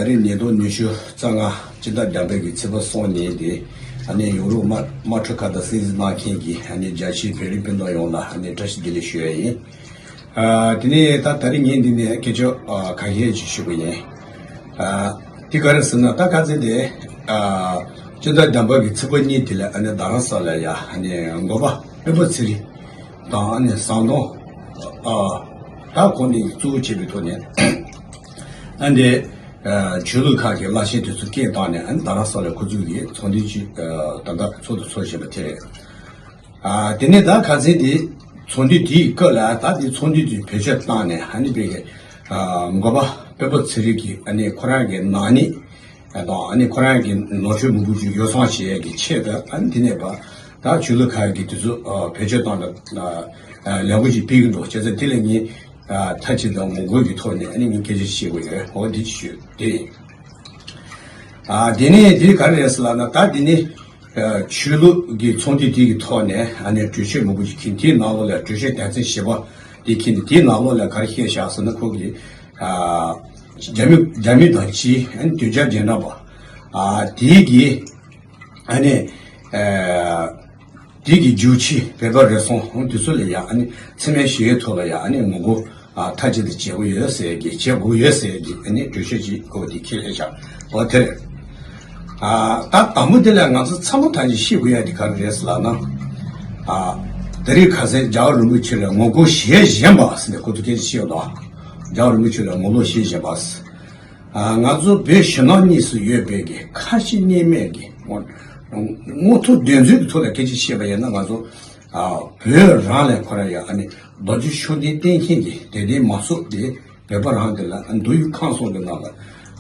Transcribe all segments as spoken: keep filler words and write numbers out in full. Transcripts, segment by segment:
ད་རེས་ཉིས་སྟོང་ཉི་ཤུ་རྩ་ལྔ་སྤྱི་ཟླ་དགུ་པའི་གི་ཚེས་པ་གསུམ་ཉིན་དེ་ཨ་ནི་ཡོ་རོབ་དམག་དམག་འཁྲུག་ཁག་དང་སྲིད་འཛིན་གནང་མཁན་གྱི་ཨ་ནི་རྒྱལ་སྤྱིའི་བོད་རིགས་སྤུན་ཟླ་ཡོངས་ལ་ཨ་ནི་བཀྲ་ཤིས་བདེ་ལེགས་ཞུ་ཡ་ཡིན། ཨ། དེ་ནས་ད་ད་རེས་ཉིན་འདི་ནས་སྐད་ཆ་ཨ་ཁ་ཤས་ཅིག་ཞུ་གི་ཡིན། ཨ། དེ་ག་རེ་ཟེར་ན་ད་ཁ་སང་དེ་ཨ་སྤྱི་ཟླ་དགུ་པ་གི་ཚེས་པ་གཉིས་དེ་ལ་ཨ་ནི་རྡ་རམ་ས་ལ་ཡ་ཨ་ནི་འགོ་པ་སྤེན་པ་ཚེ་རིང་དང་ཨ་ནི་ཟམ་གདོང་ཨ་ད་ཁོང་གཉིས་གཙོ་བོ་བྱས་པའི་ཐོག་ནས་ཨ་འདི་ཨ་ཆོས་ལུགས་ཁག་གི་བླ་ཆེན་དེ་ཚོ་སྐད་བཏང་ནས་ཨ་ནི་རྡ་རམ་ས་ལ་ཁོ་ཚོ་གི་ཚོགས་འདུ་ཅིག་ཨ་ད་ལྟ་ཚོགས་དང་ཚོགས་བཞིན་པ་དེ་རེད། ཨ། དེ་ནས་ད་ཁ་སང་དེ་ཚོགས་འདུ་དེའི་སྐབས་ལ་ད་དེ་ཚོགས་འདུ་དེ་བེད་སྤྱོད་བཏང་ནས་ཨ་ནི་བོད་ཀྱི་ཨ་འགོ་པ་སྤེན་པ་ཚེ་རིང་གིས་ཨ་ནི་ཁོ་རང་གི་ནག་ཉེས་དང་ཨ་ནི་ཁོ་རང་གི་ནོར་འཁྲུལ་མང་པོ་ཅིག་ཡོ་བསྲང་བྱེད་ཡས་ཀྱི་ཆེད་དུ་ཨ་ནི་དེ་ནས་ཕར་ད་ཆོས་ལུགས་ཁག་གི་དེ་ཚོ་ཨ་བེད་སྤྱོད་བཏང་ནས་ཨ་ཨ་ལས་འགུལ་ཅིག་སྤེལ་གྱི་འདུག་བྱས་ཙང་དེ་ལ་ངས་ཨ་ཐབས་ཇུས་དང་ངོ་རྒོལ་གྱི་ཐོག་ནས་ཨ་ནི་ངས་སྐད་ཆ་བཤད་དགོས་ཡོད། འོ་འདི་ཞུ་དེ་ཡིན། ཨ་དེ་ནས་དེ་ག་རེ་རེད་ཟེར་ལབ་ན་ད་དེ་ནས། ཆོས་ལུགས་ཀྱི་ཚོགས་འདུ་དེ་གི་ཐོག་ནས་ཨ་ནི་གྲོས་ཆོད་མང་པོ་ཞིག་འཁྱེར། དེའི་ནང་ལོགས་ལ་གྲོས་ཆོད་དོན་ཚན་བཞི་པ་དེ་འཁྱེར་ནས་དེའི་ནང་ལོགས་ལ་ག་རེ་བཤད་བཞག་ཟེར་ན་ཁོ་གིས་ཨ་རྒྱ་མི་རྒྱ་མི་དང་ཕྱིའི་ཨ་ནི་དོལ་རྒྱལ་རྗེས་འབྲང་པ་ཨ་དེ་གི་ཨ་ནི་ཨ་དེ་གི་རྒྱུག་ཁྱི་བོད་པ་རེ་ཟུང་དེ་ཚོ་ལ་ཡ་ཨ་ནི་འཚེ་མེད་ཞི་བའི་ཐོག་ལ་ཡ་ཨ་ནི་ངོ་རྒོལ། ཨ་མཐའ་གཅིག་ཏུ་བྱེད་དགོས་ཡོད་ཟེར་གི་བྱེད་དགོས་ཡོད་ཟེར་གི་ཨ་ནི་གྲོས་ཆོད་ཅིག་ཁོ་དེ་ཁས་ལེན་བཞག་འོ་དེ་རེད། ཨ་ད་དང་པོ་དེ་ལ་ང་ཚོ་ཚང་མ་ཐམས་ཅད་ཤེས་དགོས་ཡ་དེ་ག་རེ་རེད་ཟེར་ལབ་ན། ཨ་ད་རེས་ཁ་སང་རྒྱལ་བ་རིན་པོ་ཆེ་ལ་ངོ་རྒོལ་བྱེད་བཞིན་པ་ཟེར་ནས་ཁོ་ཚོ་སྐད་ཆ་བཤད་ཡོད་དོ། རྒྱལ་བ་རིན་པོ་ཆེ་ལ་ངོ་རྒོལ་བྱེད་བཞིན་པ་ཟེར། ཨ་ང་ཚོ་བོད་ཕྱི་ནང་གཉིས་སུ་ཡོད་པའི་གི་ཁ་ཞེ་གཉིས་མེད་ཀྱི་ངོ་ངོ་ཐུག་དོན་ཚན་གྱི་ཐོག་ལ་སྐད་ཆ་བཤད་པ་ཡིན་ན་ང་ཚོ་ཨ་བོད་རང་ལ་ཁོ་ར་ཡ་ཨ་ནི་རྡོ་རྗེ་ཤུགས་ལྡན་བསྟེན་མཁན་གྱི་དད་ལྡན་མང་ཚོགས་དེ་བོད་པ་རང་དེ་ལ་མདོ་དབུས་ཁམས་གསུམ་གྱི་ནང་ལ་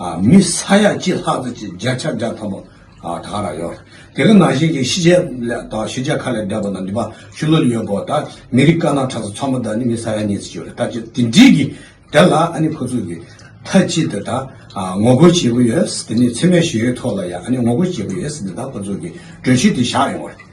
ཨ་མི་ས་ཡ་གཅིག་ལྷག་ཙམ་གྱི་བརྒྱ་ཆ་བརྒྱ་ཐམ་པ་ཨ་ད་ག་རང་ཡོད། དེ་ག་ནང་བཞིན་གྱི་ཕྱི་རྒྱལ་ལ་དང་ཕྱི་རྒྱལ་ཁག་ལ་བསྡད་པ་དང་འདི་པ་ཕྱི་ལོགས་ལ་ཡོད་པ་ད་མི་རིགས་དཀར་ནག་ཁྲ་ཚོ་ཚང་མ་དང་ནི་མི་ས་ཡ་གཉིས་ཙམ་ཡོད་རེད། ད་ཅི་དེ་འདྲའི་གི་དེ་ལ་ཨ་ནི་ཁོ་ཚོ་གི་མཐའ་གཅིག་ཏུ་ད་ཨ་ངོ་རྒོལ་བྱེད་དགོས་ཡོད། དེ་ནི་འཚེ་མེད་ཞི་བའི་ཐོག་ལ་ཡང་ཨ་ནི་ངོ་རྒོལ་བྱེད་དགོས་ཡོད་ཟེར་ནས་ད་ཁོ་ཚོ་གི་གྲོས་ཆོད་དེ་བཞག་ཡོང་བ་རེད།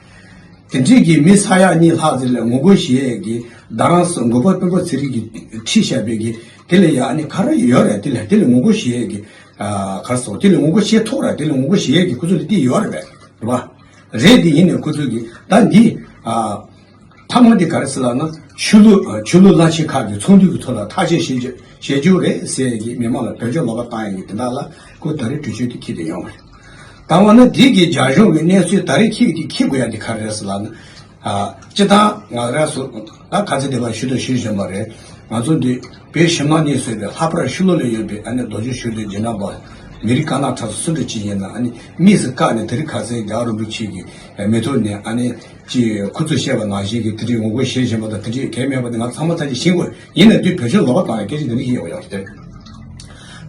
དེ་འདྲའི་གི་མི་ས་ཡ་གཉིས་ལྷག་ཙམ་ལ་ངོ་རྒོལ་བྱེད་ཡས་ཀྱི་རྡ་རམ་ས་འགོ་པ་སྤེན་པ་ཚེ་རིང་གིས་ཁྲིད་བཞག་པའི་གི་དེ་ལ་ཡང་ཨ་ནི་ག་རེ་ཡོད་རེད། དེ་ལ་དེ་ལ་ངོ་རྒོལ་བྱེད་ཡས་ཀྱི་ཨ་ག་རེ་ཟེར་དེ་ལ་ངོ་རྒོལ་བྱེད་ཐུབ་རེད། དེ་ལ་ངོ་རྒོལ་བྱེད་ཡས་ཀྱི་ཁོ་ཚོ་ལ་དེ་ཡོད་རེད་པས་རེད་པ། རེད་དེ་ཡིན་ནས་ཁོ་ཚོ་གི་ད་འདི་ཨ། ཐ་མ་དེ་ག་རེ་ཟེར་ལབ་ན་ཆོས་ལུགས་ཆོས་ལུགས་བླ་ཆེན་ཁག་གི་ཚོགས་འདུ་གི་ཐོག་ལ་ཐག་གཅོད་བྱེད་རྒྱུ་བྱེད་རྒྱུ་རེད་ཟེར་གྱི་མི་མང་ལ་བོད་ལྗོངས་ལོག་པ་བཏང་ཡག་གི་དེ་དག་ལ་ཁོ་ད་རེས་གྲོས་ཆོད་དེ་འཁྱེར་ཏེ་ཡོང་བ་རེད། ད་འོ་ན་འདི་གི་རྒྱ་གཞུང་གི་གནས་ཚུལ་ད་རེས་འཁྱེར་གྱི་འཁྱེར་དགོས་ཡ་དེ་ག་རེ་རེད་ཟེར་ལབ་ན། ཨ་སྤྱི་བཏང་ང་རང་ཚོ་ད་ག་ཚོད་དེ་བ་ཞུ་དང་ཞུ་བཞིན་པ་རེད། ང་ཚོ་འདི་བོད་ཕྱི་ནང་གཉིས་སུ་ཡོད་པའི་ལྷག་པར་ཕྱི་ལོགས་ལ་ཡོད་པའི་ཨ་ནི་རྡོ་རྗེ་ཤུགས་ལྡན་རྗེས་འབྲང་པ་མི་རིགས་དཀར་ནག་ཁྲ་ཚོ་སུ་འདྲ་ཅིག་ཡིན་ན་ཨ་ནི་དམིགས་སུ་བཀར་ནས་དེ་རིང་ཁ་སང་རྒྱལ་བ་རིན་པོ་ཆེ་གི་མི་ཐོག་ནས་ཨ་ནི། ཅེས་ཁོ་ཚོས་བཤད་པ་ནང་བཞིན་གྱི་དེ་འདྲའི་ངོ་རྒོལ་བྱེད་བཞིན་པ་དང་དེ་འདྲའི་གལ་མེད་པ་དེ་ང་ཚང་མ་ཐམས་ཅད་ཤེས་དགོས། ཡིན་ན་དུས་བོད་ཆོས་ལོག་པ་དང་སྐད་ཆ་འདི་འདྲ་ཡོད་ཡོད་རེད།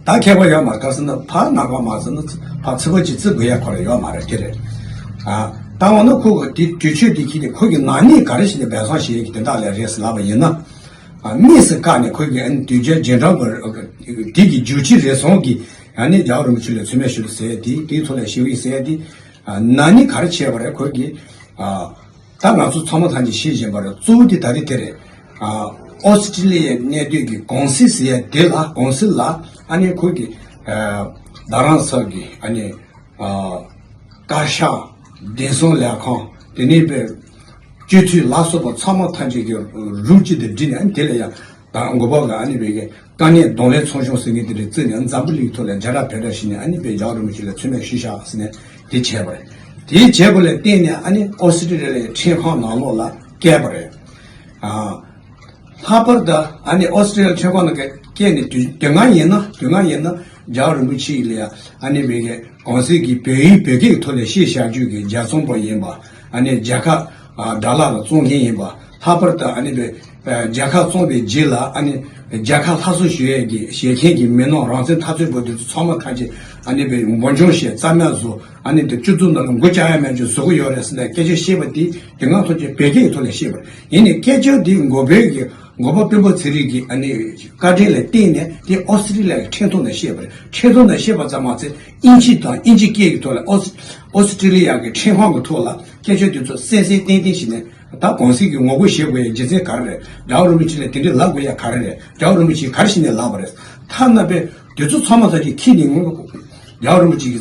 ད་ཁྱད་པར་ཡོད་མ་རེད། ག་ཟེར་ན་ཕར་ནག་པ་མ་ཟེར་ན་ཕར་ཚིག་པ་ཅིག་བརྩི་དགོས་ཡ་ཁོ་ར་ཡོད་མ་རེད་དེ་རེད། ཨ་ད་འོ་ན་ཁོ་གི་དེ་གྲོས་ཆོད་དེ་ཁྱེར་ཏེ་ཁོ་གི་ནག་ཉེས་ག་རེ་བྱས་ནས་སྦས་གསང་བྱེད་ཡ་གི་དེ་དག་ལས་རེད་ཟེར་ལབ་པ་ཡིན་ན། ཨ་དམིགས་སུ་བཀར་ནས་ཁོ་གི་ཨ་ནི་དོལ་རྒྱལ་རྗེས་འབྲང་པ་དེ་གི་རྒྱུག་ཁྱི་རེ་ཟུང་གིས་ཨ་ནི་རྒྱལ་བ་རིན་པོ་ཆེ་ལ་མཚན་སྨད་ཞུ་རྒྱུ་ཟེར་ཡ་དེ་དེའི་ཐོག་ལ་ཞུ་གི་ཟེར་ཡ་དེ། ཨ་ནག་ཉེས་ག་རེ་བྱས་པ་རེད་ཁོ་གིས། ཨ་ད་ང་ཚོ་ཚང་མ་ཐམས་ཅད་ཤེས་བཞིན་པ་རེད། གཙོ་བོ་དེ་ད་རེས་དེ་རེད། ཨ་ཨོ་སི་ཀྲི་ལི་ཡའི་གནས་སྡོད་ཀྱི་ཀོང་སི་ཟེར་ཡ་དེ་ལ་ཀོང་སི་ལ་ཨ་ནི་ཁོ་གིས་ཨ་རྡ་རམ་ས་གི་ཨ་ནི་ཨ་བཀའ་ཤག་བདེ་སྲུང་ལས་ཁང་དེ་ནས་པའི་སྤྱོད་ཚུལ་ལ་སོགས་པ་ཚང་མ་ཐམས་ཅད་ཀྱི་རུབ་ཅིག་ཏུ་བསྒྲིལ་ནས་ཨ་ནི་དེ་ལ་ཡང་། དང་འགོ་པ་ག་ཨ་ནི་བའི་གི་དཀའ་གནད་གདོང་ལེན་ཚོགས་ཆུང་ཟེར་མཁན་དེ་འདྲ་བརྩིས་ནས་འཛམ་བུ་གླིང་ཐོག་ལ་རྒྱ་ར་བེ་ར་ཞིག་ནས་ཨ་ནི་བའི་རྒྱལ་བ་རིན་པོ་ཆེ་ལ་མཚན་སྨད་ཞུས་བཞག་ཟེར་ནས་དེ་བྱས་པ་རེད། དེ་བྱས་པ་ལ་བརྟེན་ནས་ཨ་ནི་ཨོ་སི་ཀྲི་ལི་ཡའི་ཁྲིམས་ཁང་ནང་ལོགས་ལ་བསྐྱལ་བ་རེད། ཨ་ལྷག་པར་དུ་ཨ་ནི་ཨོ་སི་ཀྲི་ལི་ཡའི་ཁྲིམས་ཁང་ནང་བསྐྱལ་ནས་དུས་དུས་ངན་ཡིན་ན་དུས་ངན་ཡིན་ན་རྒྱལ་བ་རིན་པོ་ཆེ་ལ་ཡ་ཨ་ནི་བའི་གི་གོང་གསལ་གྱི་བོད་ཡིག་བོད་སྐད་ཀྱི་ཐོག་ལ་བཤད་བཞག་རྒྱུ་གི་རྒྱལ་ཚོང་པ་ཡིན་པ། ཨ་ནི་རྒྱལ་ཁབ་ཨ་དགྲ་ལྷ་ལ་བཙོང་མཁན་ཡིན་པ། ལྷག་པར་དུ་ཨ་ནི་བའི་རྒྱལ་ཁབ་བཙོང་པའི་རྗེས་ལ་ཨ་ནི་རྒྱལ་ཁབ་སླར་གསོ་ཞུ་ཡས་ཀྱི་བྱེད་མཁན་གྱི་མི་ནོར་རང་བཙན་འཐབ་རྩོད་པ་དེ་ཚོ་ཚང་མ་ཐམས་ཅད་ཨ་ནི་བའི་འབོར་ཆུང་བྱས་རྩ་མེད་བཟོ། ཨ་ནི་དེ་སྤྱི་ཚོགས་ནང་ལ་མགོ་བཅག་ཡ་མེད་ཅིག་བཟོ་གི་ཡོད་རེད་ཟེར་ནས་སྐད་ཆ་བཤད་པ་དེ་དེ་སྔ་ཐོག་ཅིག་བོད་སྐད་ཀྱི་ཐོག་ལ་བཤད་པ་རེད། ཡིན་ནའི་སྐད་ཆ་དེ་འགོ་པའི་གི་འགོ་པ་སྤེན་པ་ཚེ་རིང་གི་ཨ་ནི་བཀའ་དྲིན་ལ་བརྟེན་ནས་དེ་ཨོ་སི་ཀྲི་ལི་ཡ་གི་ཁྲིམས་ཐོག་ནས་བཤད་པ་རེད། ཁྲིམས་ཐོག་ནས་བཤད་པ་ཙམ་མ་ཚད་དབྱིན་ཇི་དང་དབྱིན་ཇི་སྐད་ཀྱི་ཐོག་ལ་ཨོ་སི་ཨོ་སི་ཀྲི་ལི་ཡ་གི་ཁྲིམས་ཁང་གི་ཐོག་ལ་སྐད་ཆ་དེ་ཚོ་གསལ་གསལ་བརྟན་བརྟན་ཞིག་ནས་ད་གོང་གསལ་གྱི་ངོ་རྒོལ་བྱེད་དགོས་ཡ་རྒྱུ་མཚན་ག་རེ་རེད། རྒྱལ་བ་རིན་པོ་ཆེ་ལ་དེ་འདྲའི་ལབ་དགོས་ཡ་ག་རེ་རེད། རྒྱལ་བ་རིན་པོ་ཆེ་ག་རེ་བྱས་ནས་ལབ་པ་རེད། ཐ་ན་པའི་ དེ་ཚོ་ཚང་མ་ད་ཅིག་ཁྱི་ནས་ངོ་རྒྱལ་བ་རིན་པོ་ཆེ་གི་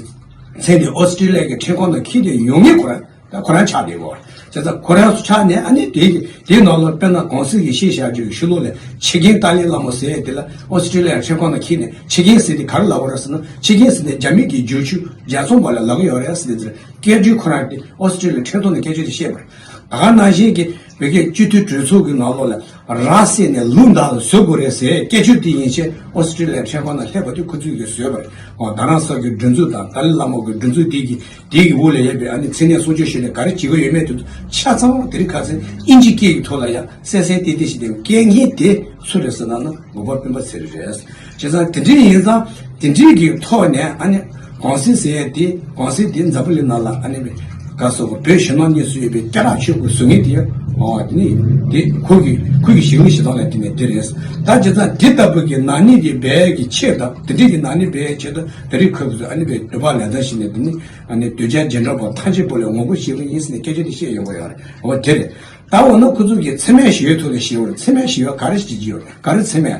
མཚན་དེ་ཨོ་སི་ཀྲི་ལི་ཡ་གི་ཁྲིམས་ཁང་ནང་ཁྱི་དེ་ཡོང་ངེས་ཁོ་རང་ད་ཁོ་རང་ཆགས་བསྡད་ཡོད་རེད། བྱས་ཙང་ཁོ་རང་ཚོ་ཆགས་ནས་ཨ་ནི་དེ་གི་དེའི་ནང་ལ་དཔེར་ན་གོང་གསལ་གྱི་ཤེས་བྱ་རྒྱུ་གི་ཤུ་ལོ་ལ་ཆི་གིན་ཏཱ་ལའི་བླ་མ་ཟེར་ཡས་དེ་ལ་ཨོ་སི་ཀྲི་ལི་ཡ་ཁྲིམས་ཁང་ནང་ཁྱི་ནས་ཆི་གིན་ཟེར་དེ་ག་རེ་ལབ་ཡོད་རེད་ཟེར་ན་ཆི་གིན་ཟེར་དེ་རྒྱ་མི་གི་བརྗོད་ཆུ་རྒྱ་ཚོང་པ་ལ་ལབ་ཡོད་རེད་ཟེར་དེ་ཚོ་སྐད་ཆ་ཁོ་རང་དེ་ཨོ་སི་ཀྲི་ལི་ཡ་ཁྲིམས་ཁང་ནས་སྐད་ཆ་དེ་བཤད་པ་རེད། ད་ག་ནང་བཞིན་གྱི་བོད་སྐད་སྤྱི་འཐུས་གྲོས་ཚོགས་ཀྱི་ནང་ལོགས་ལ་ར་བསད་ནས་ལུག་འདར་ལ་བཟོ་དགོས་རེད་ཟེར་སྐད་ཆ་དེ་ཡིན་ཕྱིན་ཨོ་སི་ཀྲི་ལི་ཡ་ཁྲིམས་ཁང་ནང་སླེབས་པ་དེ་ཁོ་ཚོས་ཀྱིས་བཟོས་པ་རེད། འོ་རྡ་རམ་ས་ལ་གི་སྒྲིག་འཛུགས་དང་ཏཱ་ལའི་བླ་མ་གི་སྒྲིག་འཛུགས་དེ་གི་དེ་གི་འོག་ལ་ཡོད་པའི་ཨ་ནི་མཚན་གནས་སྲུང་སྐྱོབ་ཞུས་ནས་ག་རེ་བྱེད་ཀྱི་ཡོད་མེད་དེ་ཚོ་ཆ་ཚང་དེ་རིང་ཁ་སང་ཨིན་ཇི་སྐད་ཀྱི་ཐོག་ལ་ཡང་གསལ་གསལ་ཏིག་ཏིག་ཞིག་དེ་སྐད་ངན་དེ་སུ་རེད་ཟེར་ན་ནི་འགོ་པ་སྤེན་པ་ཚེ་རིང་རེད། བྱས་ཙང་དེ་འདྲའི་ཡིན་ཙང་དེ་འདྲའི་གི་ཐོག་ནས་ཨ་ནི་གོང་གསལ་ཟེར་ཡས་དེ་གོང་གསལ་དེ་འཛམ་བུ་གླིང་ནང་ལ་ཨ་ནི་བའི་ག་སོགས་བོད་ཕྱི་ནང་གཉིས་སུ་ཡོད་པའི་སྐྱ་རགས་ཆོས་ཀྱི་ཟུར་ངན་དེ་ཨོ་དེ་ནི་དེ་ཁོ་གི་ཁོ་གི་ཞི་ལུ་ཞི་ཐང་ལ་དེ་ནས་དེ་རེད། ད་བྱས་ཙང་དེ་ལྟ་བུ་གི་ནག་ཉེས་དེ་སྦས་ཀྱི་ཆེད་དུ་དེ་འདྲའི་གི་ནག་ཉེས་སྦས་ཆེད་དུ་དེ་རིང་ཁོ་ཚོས་ཨ་ནི་བའི་འདོད་པ་ལས་དང་ཞིག་ནས་དེ་ནི་ཨ་ནི་འདོད་ཆགས་བྱེ་བྲག་པ་ཐམས་ཅད་པོ་ལས་ངོ་རྒོལ་བྱེད་ཀྱི་ཡིན་ཟེར་ནས་སྐད་ཆ་དེ་བཤད་ཡོང་གི་ཡོད་རེད། འོ་དེ་རེད། ད་འོ་ན་ཁོ་ཚོ་གི་འཚེ་མེད་ཞི་བའི་ཐོག་ནས་བཤད་ཡོད་རེད། འཚེ་མེད་ཞི་བ་ག་རེ་བྱེད་ཀྱི་ཡོད་རེད། ག་རེ་འཚེ་མེད།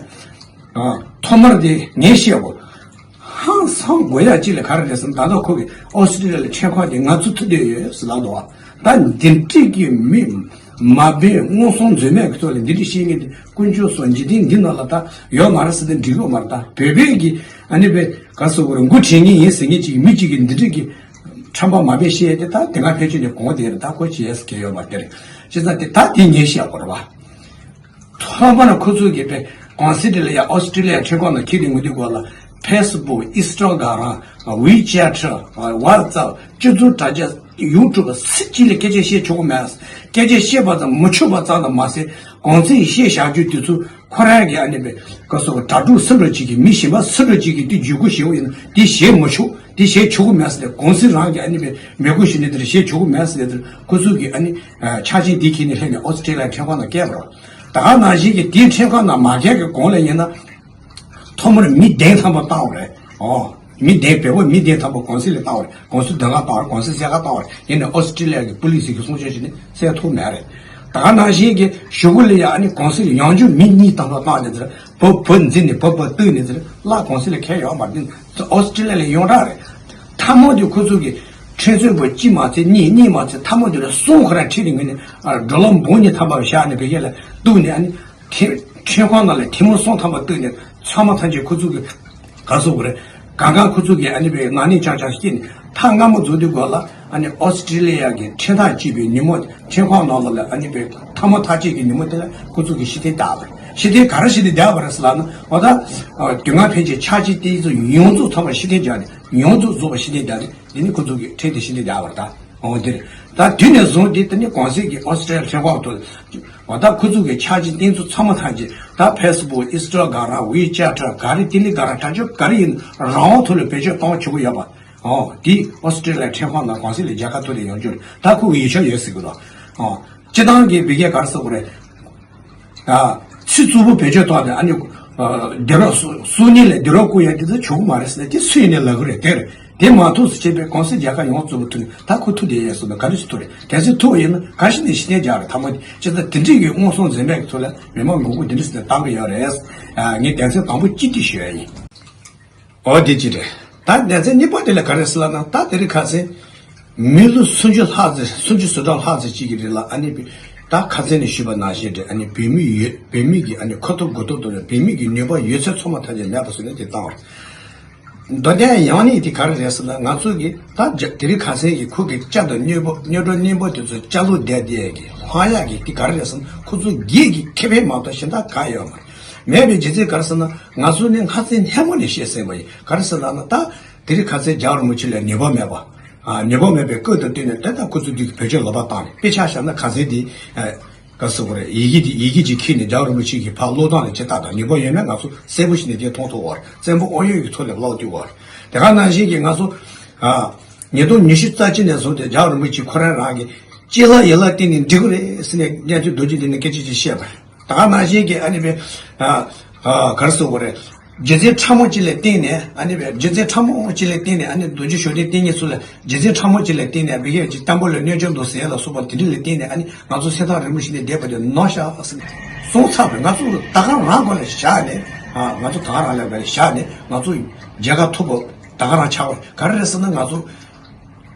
ཨ། ཐོག་མར་དེ་ངས་བཤད་དགོས། ཧང་སང་དགོས་ཡ་གཅིག་ལ་ག་རེ་རེད་ཟེར་ན་ད་ལྟ་ཁོ་གི་ཨོ་སི་ཀྲི་ལི་ཡ་ལ་ཁྲིམས་ཁང་དེ་ང་ཚོ་ཐུག་བསྡད་ཡོད་ཟེར་ལབ་འདུག་བ། ད་འདི་འགྲིག་གི་མི་མ་འབད་མངོན་སུམ་འཛེམ་མེད་ཀྱི་ཐོག་ལ་འདི་འདྲ་བཤད་མཁན་དེ་དཀོན་མཆོག་གསུམ་འཇིག་རྟེན་འདི་ནང་ལ་ད་ཡོད་མ་རེད་ཟེར་ཏེ་འགྲིག་ཡོད་མ་རེད། ད་བོད་པའི་གི་ཨ་ནི་བའི་ག་སོ་གོ་རེད་འགོ་ཁྲིད་མཁན་ཡིན་ཟེར་མཁན་གཅིག་མི་གཅིག་གི་འདི་འདྲ་གི་ཁྲམ་པ་མ་འབད་བཤད་དེ་ད་དེ་སྔ་ཕལ་ཆེར་ནས་གོང་དེ་རེད། ད་ཁོ་བྱས་ཟེར་གྱི་ཡོད་མ་རེད། དེ་རེད་བྱས་ཙང་དེ་ད་དེ་ངས་བཤད་དགོས་རེད་བ། ཐོག་མར་ཁོ་ཚོ་གིས་པའི་གོང་སི་ཏྲི་ལི་ཡ་ཨོ་སི་ཏྲི་ལི་ཡ་ཁྲིམས་ཁང་ནང་འཁྱེར་ཏེ་ཡོང་དུས་སྐབས་ལ་ཕེ་སི་བུག་ཨིན་སི་ཊ་གྷ་རམ་ཝི་ཅེ་ཊི་ཝ་ཊི་སི་ཨེབ་སྤྱི་ཚོགས་དྲ་རྒྱ་ཡུ་ཊུབ་སུ་གཅིག་ལ་སྐད་ཆ་བཤད་ཆོག་གི་མེད། སྐད་ཆ་བཤད་པ་ཙམ་མི་ཆོག་པ་ཙམ་དུ་མ་ཟད་གོང་ཚད་བཤད་བཞག་རྒྱུ་དེ་ཚོ་ཁོ་རང་གི་ཨ་ནི་པའི་ག་སོ་དྲ་གྲོགས་སུ་འདྲ་ཅིག་གིས་མི་གཞན་པ་སུ་འདྲ་ཅིག་གིས་དེ་བརྗོད་སྐུལ་བྱེད་དགོས་ཡིན་ན་དེ་བྱེད་མི་ཆོག་དེ་བྱེད་ཆོག་གི་མེད་ཟེར་ཏེ་གོང་སི་རང་གི་ཨ་ནི་པའི་མི་དགོས་ཞུ་ནི་དེར་བྱེད་ཆོག་གི་མེད་ཟེར་ཏེ་ཁོ་ཚོ་གི་ཨ་ནི་ཆ་རྐྱེན་དེ་འཁྱེར་ནས་སླེབས་ནས་ཨོ་སི་ཀྲི་ལི་ཡ་ཁྲིམས་ཁང་ནང་བསྐྱལ་བ་རེད། ད་ག་ནང་བཞིན་གྱི་དེའི་ཁྲིམས་ཁང་ནང་མ་བསྐྱལ་གི་གོང་ལ་ཡིན་ན་ཐོག་མར་མི་བདུན་ཐམ་པ་བཏང་བ་རེད། ཨོ། མི་བདུན་བོད་པ་མི་བདུན་ཐམ་པ་གོང་སི་ལ་བཏང་བ་རེད། གོང་སི་ཟློས་གར་བཏང་བ་རེད། གོང་སི་གསལ་ཁ་བཏང་བ་རེད། ཡིན་ནའི་ཨོ་སི་ཀྲི་ལི་ཡ་གི་པུ་ལི་སི་གི་གསུང་བཤད་བྱས་ནས་གསལ་ཐུབ་མེད་རེད། ད་ག་ནང་བཞིན་གྱི་གཞུག་གུ་ལ་ཡ་ཨ་ནི་གོང་སི་ལ་ཡང་བསྐྱར་མི་གཉིས་ཐམ་པ་བཏང་ནས་དེར་བོད་བོད་འཛིན་ནས་བོད་པ་བཏུལ་ནས་དེར་བརླག་གོང་སི་ལ་ཁྱེར་ཡོད་མ་རེད། ཨོ་སི་ཀྲི་ལི་ཡ་ལ་ཡོངས་གྲགས་རེད། ཐ་མ་དེ་ཁོ་ཚོ་གི་ཁྲིམས་རྩོད་པ་གཅིག་མ་ཚད་གཉིས་གཉིས་མ་ཚད་ཐ་མ་དེ་ལ་གསུམ་ཁོ་རང་ཁྲིད་ནས་ངོས་ནས་ཌོ་ལར་འབུམ་གཉིས་ཐམ་པ་བཞག་ནས་བོད་སྐད་ལ་གཏུགས་ནས་ཨ་ནི། ཁྲིམས་ཁྲིམས་ཁང་ནང་ལ་ཐེངས་མ་གསུམ་ཐམ་པ་བཏུལ་ནས་ཚང་མ་ཐམས་ཅད་ཁོ་ཚོ་གི་ག་སོ་གོ་རེད། གང་གང་ཁོ་ཚོ་གི་ཨ་ནི་བའི་ནག་ཉེས་རྐྱང་རྐྱང་ཞིག་སྐྱེས་ནས་ཐག་སྔ་མོ་རྫོགས་དུས་སྐབས་ལ་ཨ་ནི་ཨོ་སི་ཀྲི་ལི་ཡ་གི་ཁྲིམས་ཐག་བཅད་པའི་ཉིན་མོ་ཁྲིམས་ཁང་ནང་ལ་ཨ་ནི་བའི་ཐ་མ་ཐག་བཅད་ཀྱི་ཉིན་མོ་དེ་ལ་ཁོ་ཚོ་གི་ཕྱིར་འཐེན་བཏང་བ་རེད། ཕྱིར་འཐེན་ག་རེ་ཕྱིར་འཐེན་བཏང་བ་རེད་ཟེར་ལབ་ན་འོ་ད་དུས་ངན་ཕན་ཆད་ཆག་སྐྱིད་དེ་ཚོ་ཡོངས་རྫོགས་ཚང་མ་ཕྱིར་འཐེན་རྒྱག་ནས་ཡོངས་རྫོགས་རྫོགས་པ་ཕྱིར་འཐེན་བཏང་ནས་འདི་ནི་ཁོ་ཚོ་གི་ཁྲིམས་དེ་ཕྱིར་འཐེན་བཏང་བ་རེད་ད། འོ་འདིར། ད་དུས་ནས་བཟུང་སྟེ་དེ་ནི་གོང་གསལ་གྱི་ཨོ་སི་ཀྲི་ལི་ཡ་ཁྲིམས་ཁང་དུ། འོ་ད་ཁོ་ཚོ་གི་ཆ་རྐྱེན་དེ་ཚོ་ཚང་མ་ཐམས་ཅད་ད་ཕེ་སི་བུག་ཨིན་སི་ཊ་གྷ་རམ་ཝི་ཅེ་ཊི་ག་རེ་ཏི་ལི་ག་རེ་དྲ་ཕྱོགས་ག་རེ་ཡིན་རང་དབང་ཐོག་ལ་བེད་སྤྱོད་གཏོང་ཆོག་གི་ཡོད་པ། འོ་དེ་ཨོ་སི་ཀྲི་ལི་ཡ་ཁྲིམས་ཁང་ནང་གོང་གསལ་ལ་མཇལ་ཁ་ཐོབ་ནས་ཡོང་རྒྱུ་རེད། ད་ཁོ་གི་ཡིག་ཆ་ཡོད་ཟེར་གི་འདུག་འོ་སྤྱི་བཏང་གི་བི་གེ་ག་རེ་ཟེར་དགོས་རེད། ཨ། ཚིག་རྩུབ་པོ་བེད་སྤྱོད་བཏང་ནས་ཨ་ནི། ཨ། སྡིགས་རོགས་སུ་སུ་ཉིད་ལ་སྡིགས་རོགས་བསྐུལ་ཡ་དེ་ཚོ་ཆོག་གི་མ་རེད་ཟེར་ནས་དེ་སུ་ཡིན་ནའི་ལབ་གི་རེད། དེ་རེད། དེ་མ་ཐུག་སུ་བྱས་པའི་གོང་གསལ་རྒྱལ་ཁབ་ཡོངས་རྫོགས་པོ་ཐུག་ནས་ད་ཁོ་ཐུག་བསྡད་ཡས་སོང་ན་ག་རེ་ཞིག་ཐུག་རེད། གལ་སྲིད་ཐུག་པ་ཡིན་ན་ག་ཞིག་ནས་ཕྱིར་འཐེན་རྒྱག་རེད། ཐ་མ་དེ་ཅི་ལྟར་དེ་འདྲས་ཀྱི་མངོན་སུམ་འཛེམ་མེད་ཀྱི་ཐོག་ལ་མི་མང་མགོ་སྐོར་འདི་འདྲས་ཟེར་ནས་བཏང་གི་ཡོད་རེད། ཨ། ངས་སྡེ་ཚན་དང་པོ་གཅིག་དེ་ཞུ་ཡ་ཡིན། འོ་དེ་ཅི་རེད། ད་སྡེ་ཚན་གཉིས་པ་དེ་ལ་ག་རེ་ཟེར་ལབ་ན་ད་དེ་རིང་ཁ་སང་མི་ལོ་སུམ་ཅུ་ལྷག་ཙམ་སུམ་ཅུ་ཟུར་གྲངས་ལྷག་ཙམ་ཅིག་གི་རིང་ལ་ཨ་ནི་ད་ཁ་སང་ནས་ཞུས་པ་ནང་བཞིན་རེད། ཨ་ནི་བོད་མི་ཡོད་བོད་མི་གི་ཨ་ནི་ཁ་ཐོར་དགུ་ཐོར་དུ་རེད། བོད་མི་གི་ནུས་པ་ཡོད་ཚད་ཚང་མ་ཐམས་ཅད་མེད་པ་བཟོས་ནས་དེ་བཏང་བ་རེད། མདོ་དོན་ཡང་ནི་དེ་ག་རེ་རེད་ཟེར་ན་ང་ཚོ་གི་ད་རྒྱ་དེ་རིང་ཁ་སང་གི་ཁོ་གི་ལྕགས་དང་སྨྱོ་པོ་སྨྱོ་སྒྲོ་སྨྱོན་པོ་དེ་ཚོ་ལྕགས་ལུག་བསྡད་བསྡད་གི་ཧང་ཡག་གི་དེ་ག་རེ་རེད་ཟེར་ན་ཁོ་ཚོ་སྒེར་གྱི་ཁེ་ཕན་མ་གཏོགས་གཞན་དག་གང་ཡོད་མ་རེད། མེད་པའི་རྒྱུ་མཚན་ག་རེ་ཟེར་ན། ང་ཚོ་ནི་སྔ་ཚེ་སྔ་མོ་ནས་བཤད་ཟིན་པ་ཡིན། ག་རེ་ཟེར་ལབ་ན་ད་དེ་རིང་ཁ་སང་རྒྱལ་བ་རིན་པོ་ཆེ་ལ་ནུས་པ་མེད་པ། ཨ། ནུས་པ་མེད་པའི་སྐབས་དང་བསྟུན་ནས་ད་ལྟ་ཁོ་ཚོ་འདི་གི་བེད་སྤྱོད་ལོག་པ་བཏང་ནས་དཔེ་ཆ་བཞག་ན་ཁ་སང་དེ། ཨ། ག་ཟེར་དགོས་རེད། ཡི་གེ་དེ་ཡི་གེ་ཅིག་ཁྱེར་ནས་རྒྱལ་བ་རིན་པོ་ཆེ་གི་ཕར་ཀློག་སྟངས་ལ་ཇི་ལྟར་དང་ནུས་པ་ཡོད་མེད་ང་ཚོ་གསལ་པོ་ཞིག་ནས་དེ་མཐོང་ཐུབ་པ་རེད། བཙན་པོ་ཨོ་ཡོད་ཀྱི་ཐོག་ནས་ཀློག་ཐུབ་པ་རེད། དེ་ག་ནང་བཞིན་གྱི་ང་ཚོ། ཨ། ཉིས་སྟོང་ཉི་ཤུ་རྩ་གཅིག་ནས་བཟུང་སྟེ་རྒྱལ་བ་རིན་པོ་ཆེ་ཁོ་རང་རང་གི་ལྕེ་ལ་ཡི་ལ་བརྟེན་ནས་འགྲིག་གི་རེད་ཟེར་ནས་གནས་ཚུལ་རྡོ་རྗེ་གདན་ནས་སྐད་ཆ་ཅིག་བཤད་པ་རེད། ད་ག་ནང་བཞིན་གྱི་ཨ་ནི་བས། ཨ། ཨ། ག་རེ་ཟེར་དགོས་རེད། རྒྱུ་མཚན་ཕྲ་མོ་གཅིག་ལ་བརྟེན་ནས་ཨ་ནི་བས་རྒྱུ་མཚན་ཕྲ་མོ་གཅིག་ལ་བརྟེན་ནས་ཨ་ནི་རྡོ་རྗེ་ཤུགས་ལྡན་བསྟེན་མཁན་ཚོ་ལ་རྒྱུ་མཚན་ཕྲ་མོ་གཅིག་ལ་བརྟེན་ནས་བི་གེ་ཅིག་བཙན་པོ་ལ་གནོད་སྐྱོན་འདུག་ཟེར་ལ་སོགས་པ་དེ་འདྲ་ལ་བརྟེན་ནས་ཨ་ནི་ང་ཚོ་སེམས་ཐག་རིང་པོ་ཞིག་ནས་བསྡད་པ་དེ་ནོར་ཤག་ཟེར་ནས་གསུངས་ཚར་བས་ང་ཚོ་ད་ག་རང་སྒོ་ལ་བཞག་ནས་ ཨ། ང་ཚོ་ད་ག་རང་ལ་བཞག་ནས་ང་ཚོ་རྒྱལ་ཁ་ཐོབ་པ་ད་ག་རང་ཆགས་པ་ག་རེ་རེད་ཟེར་ན། ང་ཚོ་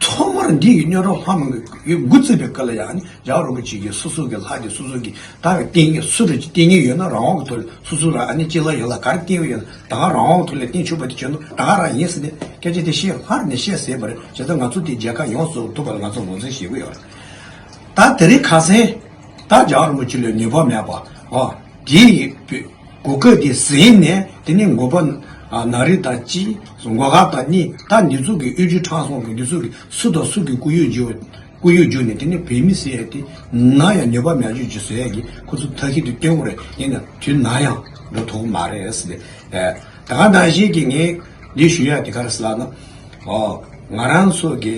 ཐོག་མར་འདི་ཡི་སྨྱོ་འདྲ་ལྷ་མང་གི་འགོ་བཙུགས་པའི་སྐབས་ལ་ཡང་ནི་རྒྱལ་བ་རིན་པོ་ཆེ་གིས་སོ་སོ་གི་ལྷ་དེ་སོ་སོ་གི་ད་བསྟེན་ངེས་སུ་རེད་ཀྱི་བསྟེན་ངེས་ཡོད་ན་རང་དབང་གི་ཐོག་ལ་སོ་སོ་རང་ཨ་ནི་སྤྱི་ལ་ཡོད་ལ་ག་རེ་བསྟེན་ཡོད་ན་ད་ག་རང་དབང་གི་ཐོག་ལ་བསྟེན་ཆོག་པ་དེ་བྱོས་ན་ད་ག་རང་ཡིན་ཟེར་ནས་སྐད་ཆ་དེ་བཤད་སླར་ནས་བཤད་ཟེར་བ་རེད། བྱས་ཙང་ང་ཚོ་དེ་རྒྱལ་ཁ་ཡོངས་སུ་ཐོབ་པ་ལ་ང་ཚོ་ངོས་འཛིན་བྱེད་ཀྱི་ཡོད་རེད། ད་དེ་རིང་ཁ་སང་ད་རྒྱལ་བ་རིན་པོ་ཆེ་ལ་ནུས་པ་མེད་པ་ཨོ་དེ་ཡི་གོ་སྐབས་དེ་ཟིན་ནས་དེ་ནས་འགོ་པ་ཨ་ནཱ་རི་དང་གཅིག་འགོ་ཁག་དང་གཉིས་ད་འདི་ཚོ་གི་དབུས་རྒྱུད་ཁྲག་འཛོམས་ཀྱི་འདི་ཚོ་གི་སུ་དང་སུ་གི་སྐུ་ཡུལ་འཇུག་སྐུ་ཡུལ་བརྒྱུད་ནས་དེ་ནི་བོད་མི་ཟེར་ཡ་དེ་ནམ་ཡང་ནུས་པ་མེད་རྒྱུ་ཅིག་བཟོ་ཡ་གི་ཁོ་ཚོ་ཐབས་ཤེས་དེ་སྟོན་དགོས་རེད། ཡིན་ན་དུས་ནམ་ཡང་འགྲོ་ཐུབ་ཀྱི་མ་རེད་ཟེར་ཏེ། ད་ག་ནང་བཞིན་གྱི་ངས་འདི་ཞུ་ཡ་དེ་ག་རེ་ཟེར་ལབ་ན། ཨོ། ང་རང་ཚོ་གི་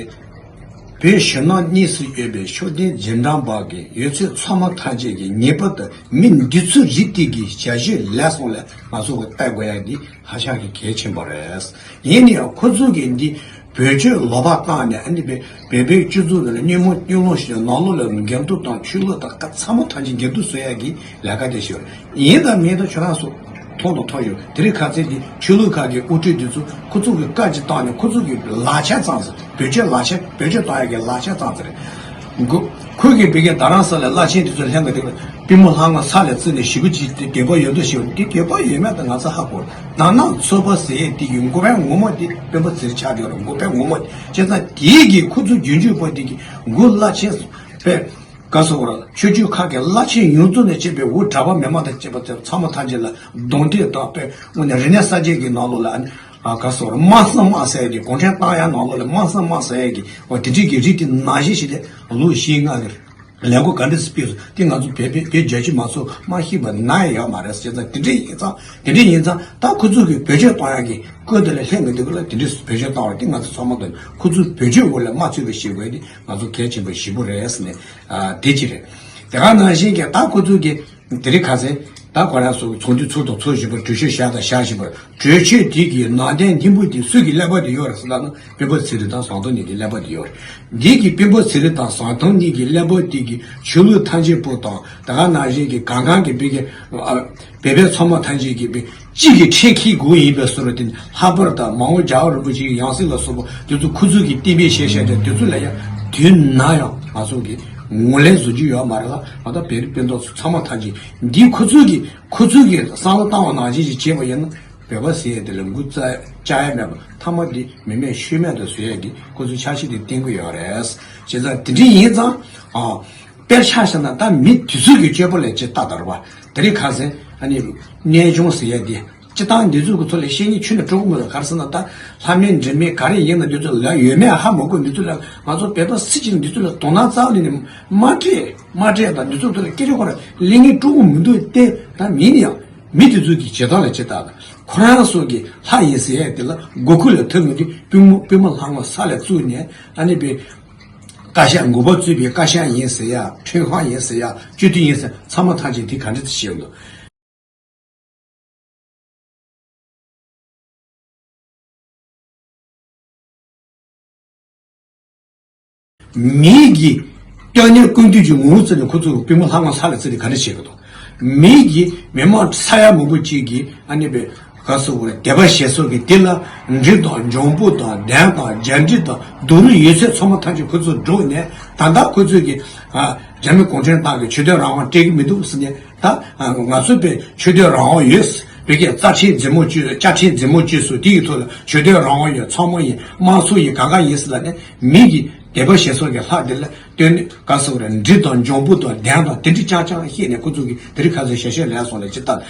བོད་ཕྱི་ནང་གཉིས་སུ་ཡོད་པའི་ཤུགས་ལྡན་རྗེས་འབྲང་པ་གི་ཡོད་ཚད་ཚང་མ་ཐམས་ཅད་ཀྱིས་ངེས་པར་དུ་མི་འདི་ཚོའི་རིགས་དེ་གི་བྱ་སྤྱོད་ལས་སོང་ལས་ང་ཚོ་གི་བལྟ་དགོས་ཡ་འདི་ཧ་ཅང་གི་གལ་ཆེན་པོ་རེད། ཡིན་ནའང་ཁོ་ཚོ་གིས་འདི་བེད་སྤྱོད་ལོག་པ་བཏང་ནས་ཨ་ནི་བེ་བེ་བོད་སྤྱི་ཚོགས་ལ་སྙོན་མོ་སྙོན་ལོང་ཞིག་ནང་ལོགས་ལ་འགལ་འདུ་དང་ཆོས་ལུགས་དང་ཀ་ཚང་མ་ཐམས་ཅད་འགལ་འདུ་བཟོ་ཡ་གི་ལས་ཀ་དེ་ཞིག་ཡིན་དང་མིན་དང་ཁྱོད་རང་ཚོ་མཐོང་དང་མཐོང་ཡོད། དེ་རིང་ཁ་སང་གི་ཆོས་ལུགས་ཁག་གི་དབུ་ཁྲིད་དེ་ཚོ་ཁོ་ཚོ་གི་བཀའ་ཅིག་བཏང་ནས་ཁོ་ཚོ་གི་ལག་ཆ་ཙམ་ཟེར་བེད་སྤྱོད་ལག་ཆ་བེད་སྤྱོད་བཏང་ཡ་གི་ལག་ཆ་ཙམ་ཟེར་རེད། ཁོ་ཁོ་གི་བི་གའི་རྡ་རམ་ས་ལའི་བླ་ཆེན་དེ་ཚོ་ལྷན་དུ་དེ་པུས་མོ་ལྷ་ང་ས་ལ་བརྩིས་ནས་ཞེ་པོ་ཅིག་དེ་དགོས་པ་ཡོད་འདུག་ཞེས་པ་དེ་དགོས་པ་ཡོད་མེད་དེ་ང་ཚོ་ཧ་གོ། ད་ནང་ཚོད་པ་ཟེར་ཡས་དེ་གི་འགོ་པའི་ངོ་མ་དེ་སྤེན་པ་ཚེ་རིང་ཆགས་ཀྱི་ཡོད་རེད། འགོ་པའི་ངོ་མ་དེ་བྱས་ཙང་དེ་གི་ཁོ་ཚོ་རྒྱུན་སྤྱོད་པ་དེ་གི་འགོ་བླ་ཆེན་པས། ག་སོགས་ར་ཆོས་བརྒྱུད་ཁག་གི་བླ་ཆེན་ཡོངས་རྫོགས་ནས་བཅས་པའི་འུ་གྲྭ་པ་མི་མང་དང་བཅས་པ་ཚོ་ཚང་མ་ཐམས་ཅད་ལ་རྡུང་རྡེག་དང་དཔེ་དངོས་གནས་རིག་གནས་གསར་བརྗེ་གི་ནང་ལོགས་ལ་ཨ་ནི་ཨ་ག་སོགས་ར་དམག་སང་དམག་ཟེར་ཡ་དེ་གུང་ཁྲན་ཏང་ཡག་ནང་ལོགས་ལ་དམག་སང་དམག་ཟེར་ཡ་གི་འོ་དེ་འདྲའི་གི་རིགས་དེ་ནང་བཞིན་ཞིག་ལས་ལོ་བཞི་ལྔ་གི་ལས་འགུལ་ག་འདྲ་སེ་སྤེལ་སོང་དེ་ང་ཚོ་བོད་བོད་བོད་རྒྱ་ཆེ་མང་ཚོགས་མ་ཤེས་པ་ན་ཡང་ཡོད་མ་རེད་ཟེར་ཙང་དེ་འདྲ་ཡིན་ཙང་དེ་འདྲ་ཡིན་ཙང་ད་ཁོ་ཚོ་གི་བེད་སྤྱོད་གཏོང་ཡག་གི་སྐོར་དེ་ལ་ལྷན་དུ་འདུག་ལ་དེ་འདྲ་བེད་སྤྱོད་གཏོང་བ་དེ་ང་ཚོ་ཚང་མ་དང་ཁོ་ཚོའི་བེད་སྤྱོད་འོག་ལ་མ་ཚུད་པ་ཞིག་དགོས་དེ་ང་ཚོ་གལ་ཆེན་པོ་ཞེ་པོ་རེད་ཟེར་ནས། ཨ་དེ་གཅིག་རེད། དེ་ག་ནང་བཞིན་གྱི་ད་ཁོ་ཚོ་གི་དེ་རིང་ཁ་སང་ད་ཁོ་རང་ཚོ་ཚོགས་འདུ་ཚོགས་དང་ཚོགས་བཞིན་པར་གྲོས་ཆོད་བཞག་དང་བཞག་བཞིན་པར་གྲོས་ཆོད་དེ་གི་ནང་དོན་སྙིང་པོ་དེ་སུ་གི་ཀླད་པ་དེ་ཡོད་རེད་ཟེར་ལབ་ན་སྤེན་པ་ཚེ་རིང་དང་ཟམ་གདོང་གཉིས་ཀྱི་ཀླད་པ་དེ་ཡོད་རེད། འདི་གི་སྤེན་པ་ཚེ་རིང་དང་ཟམ་གདོང་གཉིས་ཀྱི་ཀླད་པ་དེ་གི་ཆོས་ལུགས་ཐམས་ཅད་པོ་དང་དེ་ག་ནང་བཞིན་གྱི་གང་གང་གི་བོད་ཀྱི་ཨ་བོད་པའི་ཚོགས་མ་ཐམས་ཅད་ཀྱི་བོད་གཅིག་གི་ཁྲིམས་འཁྱེར་དགོས་ཡིན་པའི་བཟོ་འདྲ་དེ་ནི་ལྷག་པར་དུ་མ་འོངས་རྒྱལ་བ་རིན་པོ་ཆེ་གི་ཡང་སྲིད་ལ་སོགས་པ་དེ་ཚོ་ཁོ་ཚོ་གི་གཏན་འབེབས་བྱས་བཞག་དེ་དེ་ཚོ་ལ་ཡང་དུས་ནམ་ཡང་ང་ཚོ་གི་ངོས་ལེན་བཟོ་རྒྱུ་ཡོད་མ་རེད་ལ། ང་ད་བོད་རིགས་སྤུན་ཟླ་ཚོ་ཚང་མ་ཐམས་ཅད་འདི་ཁོ་ཚོ་གི་ཁོ་ཚོ་གི་བསམ་བློ་བཏང་བ་ནང་བཞིན་ཞིག་བྱས་པ་ཡིན་ན་བོད་པ་ཟེར་ཡས་དེ་ལ་འགོ་བཙུགས་བཅག་ཡ་མེད་པ་མཐའ་མ་འདི་མི་མེད་ཤུལ་མེད་དུ་བཟོ་ཡས་ཀྱི་ཁོ་ཚོ་འཆར་གཞི་དེ་བཏིང་གི་ཡོད་རེད། བྱས་ཙང་དེ་འདྲ་ཡིན་ཙང་ཨ། དཔེར་ཆ་བཞག་ན་ད་མི་དེ་ཚོ་གི་སྤྱོད་པ་ལ་ཅིག་ལྟ་དང་རེད་པ། དེ་རིང་ཁ་སང་ཨ་ནི་གནས་ཆུང་ཟེར་ཡ་དེ་སྤྱི་བཏང་འདི་ཚོ་གི་ཐོག་ལ་བཤད་ཉེས་ཁྱོན་ནས་སྤྲོ་གི་མི་འདུག་ག་རེ་ཟེར་ན་ད་ལྷ་མིན་འདྲེ་མིན་ག་རེ་ཡིན་ན་འདི་ཚོ་ལ་ཡོད་མེད་ཧ་མ་གོ། འདི་ཚོ་ལ་ང་ཚོ་བོད་པ་སུ་གཅིག་འདི་ཚོ་ལ་དོ་སྣང་རྩ་བ་ནས་མ་སྤྲད་མ་སྤྲད་དང་འདི་ཚོ་ཐོག་ལ་སྐད་ཆ་ཁོ་རང་གླེང་ངེས་སྤྲོ་གི་མི་འདུག་སྟེ། ད་མིན་ཡང་མི་དེ་ཚོ་གི་བྱེད་སྟངས་ལ་ཅིག་ལྟ་དང་ཁོ་རང་ཚོ་གི་ལྷ་ཡིན་ཟེར་ཡ་དེ་ལ་མགོ་ཁུག་ལ་ཐུག་ངེས་དུས་པུས་མོ་པུས་མོ་ལྷ་ངོ་ས་ལ་བཙུགས་ནས་ཨ་ནི་པའི། བཀའ་ཤག་འགོ་པ་གཙོས་པའི་བཀའ་ཤག་ཡིན་ཟེར་ཡ། ཁྲིམས་ཁང་ཡིན་ཟེར་ཡ། སྤྱི་འཐུས་ཡིན་ཟེར་ཚང་མ་ཐམས་ཅད་དེ་ག་འདྲ་དུ་བྱེད་འདུག་མི་གི་ལྟོས་ནས་ཀུན་བཏུས་ཀྱི་ངོ་བོ་བརྩིས་ནས་ཁོ་ཚོ་གི་པུས་མོ་ལྷ་ང་ས་ལ་བརྩིས་ཏེ་ག་འདྲ་བྱེད་ཀྱི་འདུག་མི་གི་མི་མང་ས་ཡ་མང་པོ་གཅིག་གིས་ཨ་ནི་པའི། ག་སོགས་རེད། དད་པ་བྱེད་སོགས་ཀྱི་དེ་ལ་འབྲི་དང་འཇམ་པོ་དང་གདན་དང་རྒྱ་འབྲི་དང་རྡོ་རུས་ཡོད་ཚད་ཚང་མ་ཐམས་ཅད་ཁོ་ཚོ་བསྒྲུགས་ནས་ད་ལྟ་ཁོ་ཚོས་ཀྱི་ཨ་རྒྱ་མི་གུང་ཁྲན་ཏང་གི་ཆོས་དད་རང་དབང་སྤྲད་ཀྱི་མི་འདུག་ཟེར་ནས་ད་ང་ཚོ་པའི་ཆོས་དད་རང་དབང་ཡོད། བོད་ཀྱི་རྩ་ཁྲིམས་མཛུབ་མོ་བཅོས་བཅའ་ཁྲིམས་མཛུབ་མོ་བཅོས་སོགས་དེ་ཡི་ཐོག་ལ་ཆོས་དད་རང་དབང་ཡོད། ཚང་མ་ཡིན། དམངས་གཙོ་ཡིན། གང་ག་ཡིན་ཟེར་ལ་ནས་མི་གི་དད་པ་བྱེད་སོགས་ཀྱི་ལྷ་དེ་ལ་སྟོན་ག་སོགས་རེད། འབྲི་དང་འཇམ་པོ་དང་གདན་དང་དེ་འདྲ་རྐྱང་རྐྱང་བཤད་ནས་ཁོ་ཚོ་གི་དེ་རིང་ཁ་སང་ཞལ་བཤད་ལས་སོང་ལ་ཅི་ལྟར།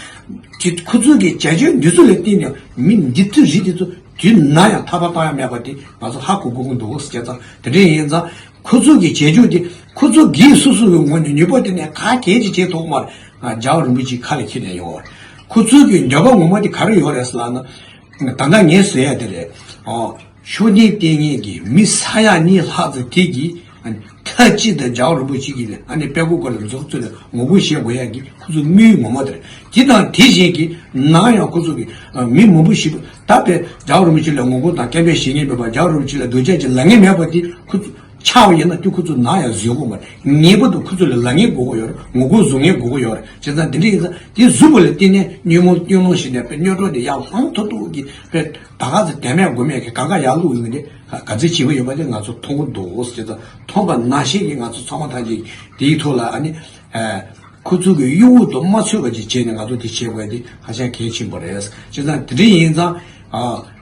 ཁོ་ཚོ་གི་བྱ་སྤྱོད་འདི་ཚོ་ལ་བརྟེན་ནས་མི་འདི་ཚོའི་རིགས་དེ་ཚོ་དུས་ནམ་ཡང་ཐར་པ་བཏང་ཡ་མེད་པ་དེ་ང་ཚོ་ཧ་གོ་དགོས་ཀྱི་འདུག་ཟེར་ཙང་དེ་འདྲ་ཡིན་ཙང་ཁོ་ཚོ་གི་བྱེད་སྤྱོད་དེ་ཁོ་ཚོ་གིས་སོ་སོ་གི་ངོས་ནས་ནུས་པ་དེ་ནས་ག་གལ་ཅིག་བྱེད་ཐུབ་མ་རེད། རྒྱལ་བ་རིན་པོ་ཆེའི་ཁ་ལ་འཁྱེར་ནས་ཡོང་བ་རེད། ཁོ་ཚོ་གི་འདོད་པ་ངོ་མ་དེ་ག་རེ་ཡོད་རེད་ཟེར་ལབ་ན། ད་ལྟ་ངས་ཟེར་ཡ་དེ་རེད། ཨོ། ཤུགས་ལྡན་ལྟས་ངན་གྱི་མི་ས་ཡ་གཉིས་ལྷག་ཙམ་དེ་གིས་ཨ་ནི་མཐའ་གཅིག་ཏུ་རྒྱལ་བ་རིན་པོ་ཆེ་གི་ཨ་ནི་དཔལ་མགོན་སྐོར་ལ་མཛུབ་བཙུགས་ནས་ངོ་རྒོལ་བྱེད་དགོས་ཡ་གི་ཁོ་ཚོ་དམིགས་ཡུལ་ངོ་མ་དེ་རེད། དེ་དང་དེ་བཞིན་གྱི་ནམ་ཡང་ཁོ་ཚོ་གི་ཨ་མི་མང་པོ་ཞིག་ད་དཔེ་རྒྱལ་བ་རིན་པོ་ཆེ་ལ་ངོ་རྒོལ་དང་སྐད་འབོད་བྱེད་མཁན་མེད་པར་རྒྱལ་བ་རིན་པོ་ཆེ་ལ་འདོད་ཆགས་ཀྱི་ལབ་མཁན་མེད་པ་དེ་ཁོ་ཚོ། ཆགས་པ་ཡིན་ན་དེ་ཁོ་ཚོ་ནམ་ཡང་བཟོད་དགོས་མ་རེད། ངེས་པར་དུ་ཁོ་ཚོ་ལ་ལབ་མཁན་དགོས་ཀྱི་ཡོད་རེད། ངོ་རྒོལ་བཟོ་མཁན་དགོས་ཀྱི་ཡོད་རེད། བྱས་ཙང་དེ་འདྲ་ཡིན་ཙང་དེ་བཟོས་པ་ལ་བརྟེན་ནས་ཉོན་མོངས་སྐྱོན་སློང་ཞིག་ནས་དཔེ་གཉོད་གྲོགས་དེ་ཡར་ལངས་ཐུབ་ཐུབ་ཀྱི་དཔེ་ད་ག་ཚོད་དད་མེད་མགོ་མེད་ཀྱི་གང་ག་ཡར་བླུགས་ཡོང་གི་དེ་ག་ཚོད་བྱེད་ཀྱི་ཡོད་པ་དེ་ང་ཚོ་མཐོང་གི་འདུག། བྱས་ཙང་མཐོང་པ་ནང་བཞིན་གྱི་ང་ཚོ་ཚང་མ་ཐམས་ཅད་དེའི་ཐོག་ལ་ཨ་ནི། ཁོ་ཚོ་གི་གཡོ་འོག་ཏུ་མ་ཚུད་པ་ཅིག་བྱས་ནས་ང་ཚོ་དེ་བྱེད་དགོས་དེ་ཧ་ཅང་གལ་ཆེན་པོ་རེད། བྱས་ཙང་དེ་འདྲ་ཡིན་ཙང་། ཨ།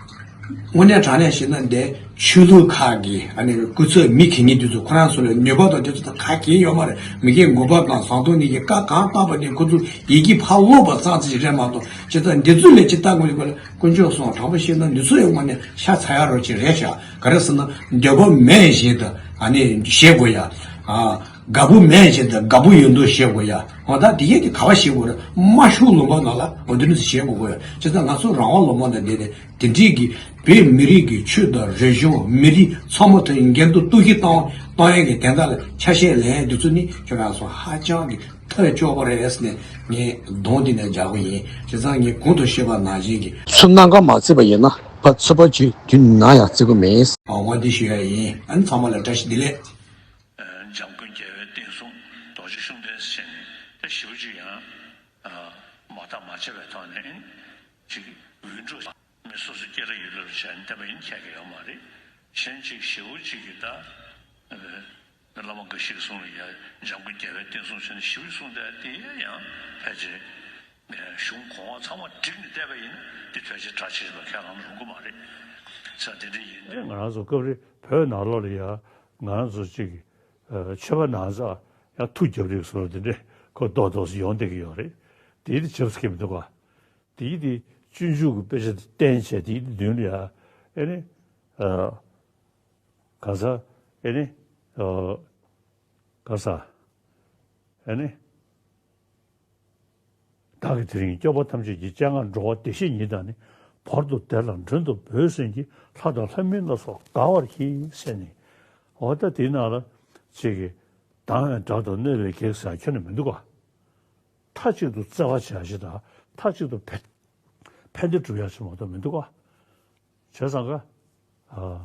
དངོས་གནས་དྲང་གནས་བཤད་ན་འདི་ཆོས་ལུགས་ཁག་གི་ཨ་ནི་སྐུ་ཚབ་མི་གི་ངེས་དེ་ཚོ་ཁོ་རང་ཚོ་ལ་ནུས་པ་དང་དེ་ཚོ་དང་ག་གེ་ཡོད་མ་རེད། མི་གི་མགོ་པ་དང་ཟམ་གདོང་གཉིས་ཀྱི་བཀའ་གང་བཏང་པ་དེ་ཁོ་ཚོ་ཡི་གེ་ཕར་ཀློག་པ་ཙམ་ཅིག་རེད་མ་གཏོགས། བྱས་ཙང་འདི་ཚོ་ལས་ཅི་ལྟ་དགོས་ཡོད་པ་ལ་དཀོན་མཆོག་གསུམ་དྲང་པོ་བཤད་ན་འདི་ཚོ་ཡང་དངོས་གནས་ཤ་ཚ་ཡག་རོགས་ཅིག་རེད་ཤག། ག་རེ་ཟེར་ན་འདོད་པ་མེད་བཞིན་དུ་ཨ་ནི་བཞེས་དགོས་ཡ། ཨ། དགའ་པོ་མེད་བཞིན་དུ་དགའ་པོ་ཡོད་མདོག་བྱེད་དགོས་ཡ། འོ་ད་དེ་ཡས་དེ་ག་བ་བྱེད་དགོས་རེད། དམའ་ཤོས་ལུང་པ་ནང་ལ་འོ་དེ་འདྲ་བྱེད་དགོས་དགོས་ཡ། བྱས་ཙང་ང་ཚོ་རང་དབང་ལུང་པ་ནང་བསྡད་དེ་དེ་འདྲའི་གི་བོད་མི་རིགས་ཀྱི་ཆོས་དང་རིག་གཞུང་མི་རིགས་ཚང་མ་དེ་འགལ་འདུ་གཏོར་བཤིག་བཏང་བཏང་ཡས་ཀྱི་དོན་དག་ལ་ཆ་ཤས་ལེན་ཡས་འདི་ཚོ་ནི་ཁྱོད་རང་ཚོ་ཧ་ཅང་གི་ཐབས་སྐྱོ་པོ་རེད་ཟེར་ནས་ངས་གདོང་འདི་ནས་རྒྱག་གི་ཡིན། བྱས་ཙང་ངས་གོང་དུ་བཤད་པ་ནང་བཞིན་གྱི་ཚུར་གནམ་གང་མ་བརྩིས་པ་ཡིན་ན་ཕར་ཚུར་ཕར་གྱི་དུས་ནམ་ཡང་བརྩི་གི་མེད། འོ་འདི་ཞུ་ཡ་ཡིན། ཨ་ནི་ཚང་མ་ལ་བཀྲ་ཤིས་བདེ་ལེགས། འཇམ་མགོན་རྒྱལ་བའི་བསྟན་སྲུང་རྡོ་རྗེ་ཤུགས་ལྡན་ཟེར་ནས་ད་ཞེ་པོ་ཅིག་ཡང་མ་བརྟག་མ་དཔྱད་པའི་ཐོག་ནས་ཅིག་འུད་སྒྲོག་མི་སོ་སོ་སྐྱེ་ལ་ཡོད་ལ་བྱས་ནས་བསྟན་པ་ཡིན་ཁྱད་ཀྱི་ཡོད་མ་རེད། གཞན་ཅིག་ཞེ་པོ་ཅིག་གིས་ད་བླ་མ་འགའ་ཞིག་གསུང་ལ་ཡ་འཇམ་མགོན་རྒྱལ་བའི་བསྟན་སྲུང་ཟེར་ནས་ཞེ་པོ་གསུང་བསྡད་དེ་ཡང་ཕལ་ཆེར་གཞུང་གོང་འོག་ཚང་མ་བསྒྲིགས་ནས་བལྟས་པ་ཡིན་ན་འདི་ཕལ་ཆེར་གྲགས་ཆེ་ཞིག་ལ་ཁས་བླངས་ན་རུང་གི་མ་རེད། ས་དེ་འདྲ་ཡིན་ཨེ། ང་རང་ཚོ་སྐབས་རེ་བོད་ནང་ལོགས་ལ་ཡ་ང་རང་ཚོ་གཅིག་གི་ཆོས་པ་ནང་ཚ་ཡང་ཐུགས་རྒྱབ་རེས་སོང་དེ་འདྲས་ཁོ་རྡོག་རྡོག་སུ་ཡོང་བསྡད་ཀྱི་ཡོད་རེད། དེའི་དེ་བྱེད་སུ་ཁེལ་མི་འདུག་ག། དེའི་དེ་སྤྱོད་འཇུག་གི་དཔེ་ཆ་དེ་བསྟན་བྱས་དེའི་དེ་མདུན་ལ་ཡ་ཨེ་ནི། གང་ཟག་ཨེ་ནི། གང་ཟག་ཨེ་ནི། བདག་གིས་དེ་རིང་སྐྱོབ་པ་ཐམས་ཅད་ཀྱི། སྤྱན་སྔར་འགྲོ་བ་བདེ་གཤེགས་ཉིད་དང་ནི། བར་དུ་བདེ་ལ་མགྲོན་དུ་བོས་ཟིན་གྱི། ལྷ་དང་ལྷ་མིན་ལ་སོགས་དགའ་བར་གྱིས་ཟེར་ནས། འོ་ད་དེའི་ནང་ལ་ཅིག་གིས་སྡང་བའི་དགྲ་དང་གནོད་པའི་བགེགས་ཟེར་ཁྱོན་ནས་མི་འདུག་ག། མཐའ་གཅིག་ཏུ་བརྩེ་བ་བྱ་ཞིག་དང་མཐའ་གཅིག་ཏུ་ཕན་ཕན་བདེ་སྒྲུབ་ཡ་ཞིག་མ་གཏོགས་མི་འདུག་ག། བྱས་ཙང་ཀ། ཨ།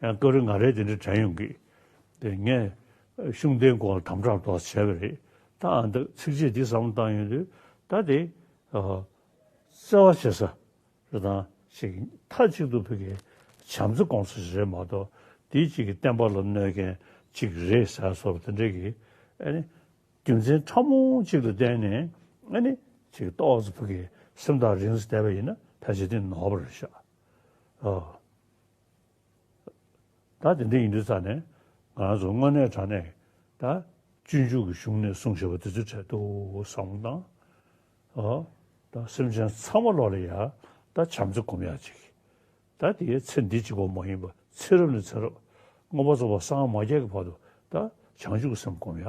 ཡང་སྐབས་རེ་ང་རའི་དེ་འདྲ་དྲན་ཡོང་གི། དེ་ངས་ཤུགས་ལྡན་སྐོར་ལ་དམ་དྲག་ཏོག་ཙམ་བྱས་པ་རེད། ད་ཨ་འདི་ཚིགས་བཅད་འདི་བསམ་བློ་བཏང་ཡོང་དུས་ད་དེ། ཨ། བརྩེ་བ་བྱེད་ས་རེད་དང་ཞིག་མཐའ་གཅིག་ཏུ་ཕ་གི་བྱམས་བརྩེ་སྐོང་ས་ཞིག་རེད་མ་གཏོགས་དེའི་གཅིག་གི་བསྟན་པ་ལ་གནོད་མཁན་གཅིག་རེད་ཟེར་སོགས་དེ་འདྲ་གི་ཨ་ནི། རྒྱུ་མཚན་ཕྲ་མོ་གཅིག་ལ་བརྟེན་ནས་ཨ་ནི་ཅིག་ཏོག་ཙམ་ཕ་གི་སེམས་ཐག་རིང་ཙམ་བསྡད་པ་ཡིན་ན་ཕལ་ཆེར་དེ་ནོར་བ་རེད་ཤག། ཨོ། ད་དེ་འདྲ་ཡིན་དུས་ཙང་ནས་ང་རང་ཚོ་དངོས་གནས་དྲང་གནས་ད་སྤྱོད་འཇུག་གི་གཞུང་ནས་གསུངས་བཞག་པ་དེ་ཚོ་འཕྲལ་དུ་བསམ་བློ་བཏང་། ཨོ། ད་སེམས་ཅན་ཚང་མ་ལོག་ལ་ཡ་ད་བྱམས་བརྩེ་སྒོམ་ཡག་ཅིག། ད་དེའི་ཚེ་འདི་གཅིག་པོ་མ་ཡིན་པ་ཚེ་རབས་ནས་ཚེ་རབས་མངོན་པར་རྫོགས་པར་སངས་མ་རྒྱས་ཀྱི་བར་དུ་ད་བྱང་ཆུབ་ཀྱི་སེམས་སྒོམ་ཡ།